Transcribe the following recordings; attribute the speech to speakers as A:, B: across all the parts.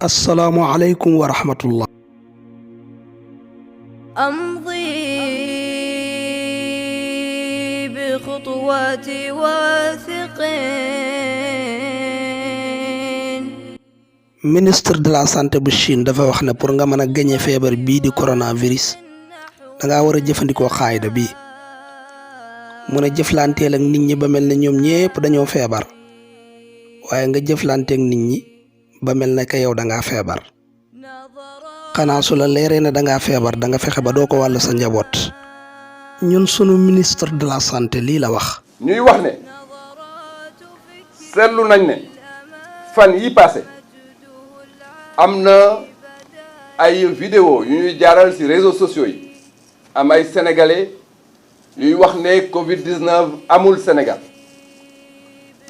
A: السلام عليكم ورحمة الله.
B: أمضي بخطوات واثق.
A: ministre de la santé bu Chine dafa wax ne pour nga mën a gañe feebar bii di coronavirus dangaa war a jëfandikoo xaayda bii mu ne jëflanteel ak nit ñi ba mel ne ñoom ñépp dañoo feebar waaye nga jëflanteek nit ñi ba mel ne ka yow dangaa feebar xanaa su la leeree ne dangaa feebar danga fexe ba doo ko wàll sa njaboot. ñun sunu ministre de la santé lii la wax.
C: ñuy wax ne seetlu nañ ne fan yi passé am na ay vidéo yu ñuy jaaral ci réseaux sociaux yi am ay sénégalais yuy wax ne Covid-19 amul Sénégal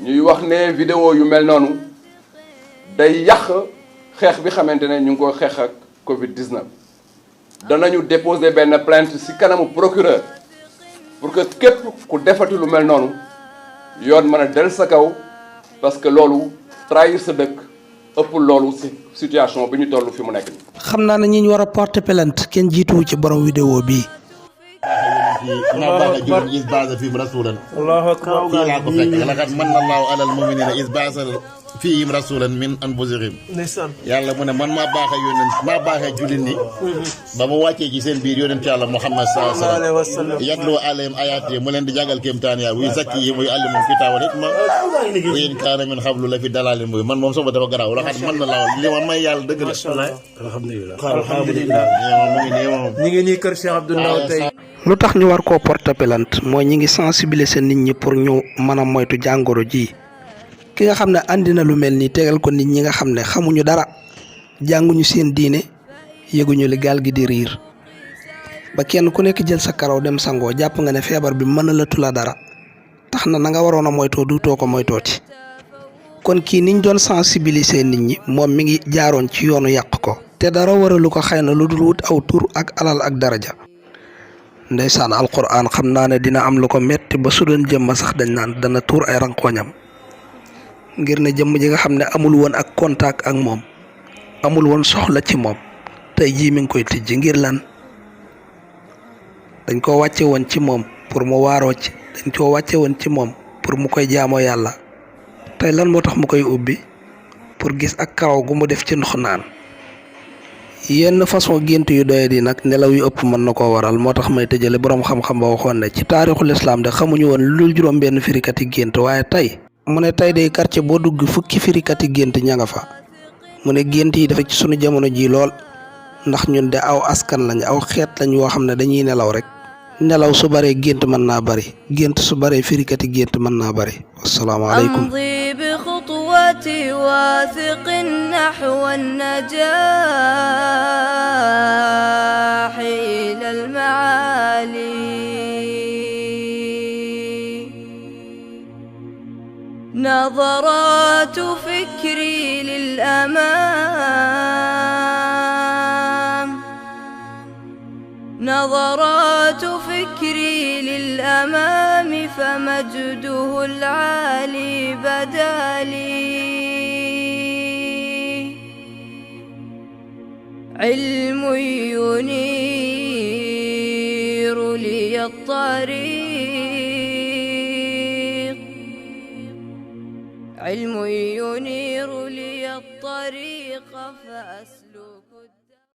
C: ñuy wax ne vidéo yu mel noonu day yàq xeex bi xamante ne ñu ngi ko xeex ak Covid-19. danañu déposer benn plainte ci kanamu procureur pour que képp ku defati lu mel noonu yoon mën a del sa kaw parce que loolu trahir sa dëkk ëpp loolu ci situation bi ñu toll fi mu nekk nii.
A: xam naa ne ñi ñu war a porter plainte kenn jiituwu ci borom vidéo bii.
D: ما بعد إذ بعث فيهم رسولا الله أكبر لقد من الله على المؤمنين إذ بعث فيهم رسولا من أنفسهم يلا من ما باخ يونن ما باخ جولني بابا واتي ci seen biir yonent Yàlla Muhammad sallallahu alayhi wasallam yatlu alayhim ayati mu leen di jagal kéemtaan ya wi zakki muy allimu kitaaba nit ma in kaana min qablu la fi dalalin muy man moom sama dafa garaaw laqad man la li ma may yàlla dëgg la alhamdulillah ñi ngi nii kër Cheikh Abdou Ndaw tey.
A: lu tax ñu war koo porter plainte mooy ñi ngi sensibiliser nit ñi pour ñu mën a moytu jàngoro ji ki nga xam ne andi na lu mel nii tegal ko nit ñi nga xam ne xamuñu dara jànguñu seen diine yëguñu li gaal gi di riir ba kenn ku nekk jël sa karaw dem sangoo jàpp nga ne feebar bi mën na la tula dara tax na nga waroon a moytoo duutoo ko moytooti kon kii niñ doon sensibiliser nit ñi moom mi ngi jaaroon ci yoonu yàq ko te dara waralu ko xëy na lu dul wut aw tur ak alal ak daraja. ndeysaan alquran xam naa ne dina am lu ko metti ba su doon jëmma sax dañ naan dana tuur ay rankoñam ngir ne jëmm ji nga xam ne amul woon ak contact ak moom amul woon soxla ci moom tey jii mi ngi koy tijji ngir lan dañ ko wàcce woon ci moom pour mu waaroo ci dañ ko wàcce woon ci moom pour mu koy jaamoo yàlla tey lan moo tax mu koy ubbi pour gis ak karaw gu mu def ci ndox naan. yenn façon gént yu doye di nag nelaw yu ëpp mën na koo waral moo tax may tëjale boroom xam-xam ba waxoon ne ci taarixul islam de xamuñu woon lu juróom benn firikati gént waaye tey mu ne tey day quartier boo dugg fukki firikati gént ña nga fa mu ne gént yi dafa ci sunu jamono ji lool ndax ñun de aw askan lañ aw xeet lañ woo xam ne dañuy nelaw rek nelaw su baree gént mën naa bari gént su baree firikati gént mën naa bari wasalaamaaleykum.
B: واثق نحو النجاح إلى المعالي نظرات فكري للأمام نظرات فكري للأمام فمجده العالي بدالي علم ينير لي الطريق علم ينير لي الطريق فأسلك